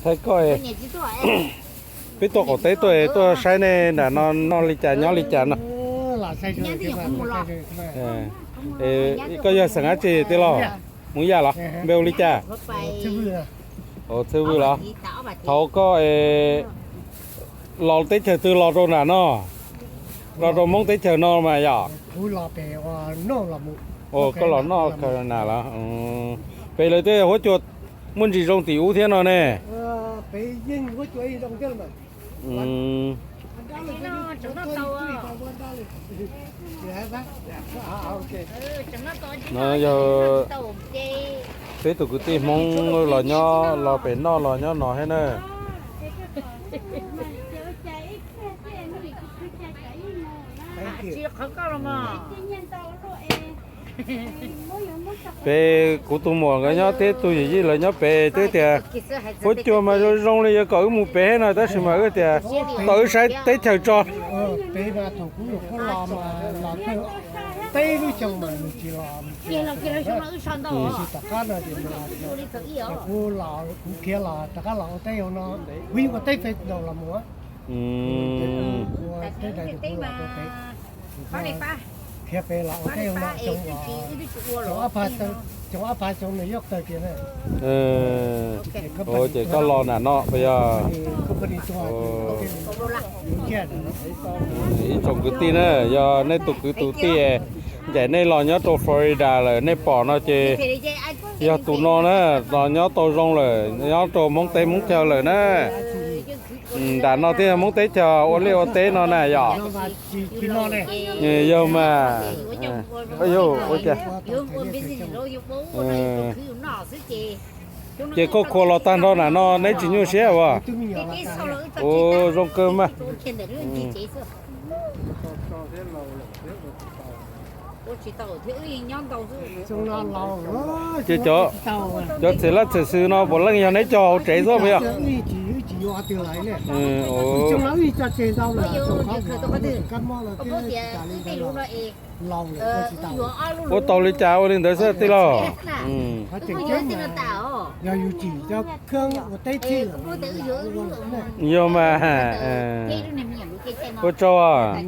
Thaij koj, peb tuaj qaum teb tuaj, tuaj saib nej nram no noj li cas nyob li cas no. Koj yog xeem dab tsi tij laug? Hmoob Yaj los? Npe hu li cas? Txwj Vwj los? Thaum koj los teb chaws twg los rau nram no? Los rau Hmoob teb chaws no mas yom? Koj los noj Carolina los? Pem lawv tej huab cua muaj ntsis zoo tim ub thiab no ne. No yog peb tus kwv tij Hmoob los nyob, los pem noj los nyob no thiab na. Pem kuv tus muam nkawd nyob thiab tus yawm yij lawv nyob pem twb tias huab cua mas zoo zoo li yuav kom wb mus pem thiab no, tab sis mas wb tias kom wb saib teb chaws tso. Ua ces koj los nram no puas yog? Ib tsoom kwv tij na, yog nej tus kwv tus tij ncaim nej los nyob rau Florida lawm nej pom no ces yog tus no na, los nyob tau zoo lawm, nyob rau Hmoob teb Hmoob chaw lawm na. Nram no thiaj yog Hmoob teb chaws ua liaj ua teb no na yom. Yog mas, ua cas ces koj khuas los tag nrho nram no neb tsis nyuaj siab as? Ua zoo kawg mas. Ces cov txiv laj txiv xwm no puav leej yog neb cov hauv tsev xwb puas yog? Ua tau li cas ua li ntawd xwb tij laug. Yog mas, ua tsaug.